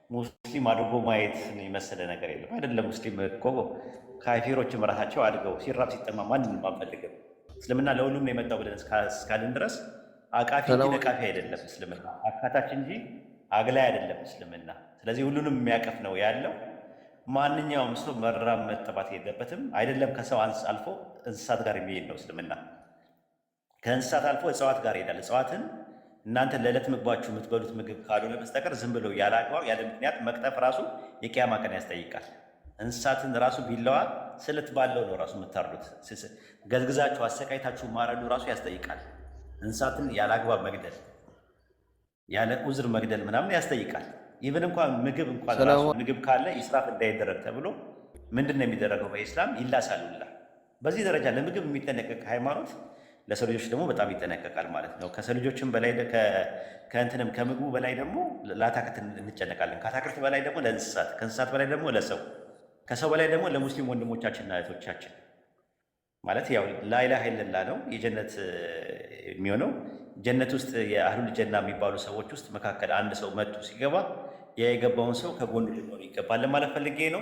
ሙስሊም አድርጎ ማየት የመሰለ ነገር የለም። አይደለም ሙስሊም እኮ ካፊሮችም ራሳቸው አድገው ሲራብ ሲጠማ ማንንም አንፈልግም። እስልምና ለሁሉም ነው የመጣው ብለን እስካልን ድረስ አቃፊ እንጂ ሰላም ነቃፊ አይደለም እስልምና፣ አካታች እንጂ አግላይ አይደለም እስልምና። ስለዚህ ሁሉንም የሚያቀፍ ነው ያለው። ማንኛውም ሰው መራብ መጠማት የለበትም። አይደለም ከሰው አልፎ እንስሳት ጋር የሚሄድ ነው እስልምና። ከእንስሳት አልፎ እጽዋት ጋር ይሄዳል። እጽዋትን እናንተ ለዕለት ምግባችሁ የምትበሉት ምግብ ካልሆነ በስተቀር ዝም ብሎ ያለ አግባብ ያለ ምክንያት መቅጠፍ ራሱ የቅያማ ቀን ያስጠይቃል። እንስሳትን ራሱ ቢላዋ ስለት ባለው ነው ራሱ የምታርዱት። ገዝግዛችሁ አሰቃይታችሁ ማረዱ ራሱ ያስጠይቃል። እንስሳትን ያለ አግባብ መግደል፣ ያለ ዑዝር መግደል ምናምን ያስጠይቃል። Even እንኳን ምግብ እንኳን ራሱ ሰላም ምግብ ካለ ኢስራፍ እንዳይደረግ ተብሎ ምንድን ነው የሚደረገው? በኢስላም ይላሳል ሁላ። በዚህ ደረጃ ለምግብ የሚጠነቀቅ ሃይማኖት ለሰው ልጆች ደግሞ በጣም ይጠነቀቃል ማለት ነው። ከሰው ልጆችም በላይ ከእንትንም ከምግቡ በላይ ደግሞ ለአታክልት እንጨነቃለን። ከአታክልት በላይ ደግሞ ለእንስሳት፣ ከእንስሳት በላይ ደግሞ ለሰው፣ ከሰው በላይ ደግሞ ለሙስሊም ወንድሞቻችንና እህቶቻችን። ማለት ያው ላኢላሃ ኢለላህ ነው የጀነት የሚሆነው። ጀነት ውስጥ የአህሉል ጀና የሚባሉ ሰዎች ውስጥ መካከል አንድ ሰው መጥቶ ሲገባ ያ የገባውን ሰው ከጎኑ ሊኖር ይገባል ለማለት ፈልጌ ነው።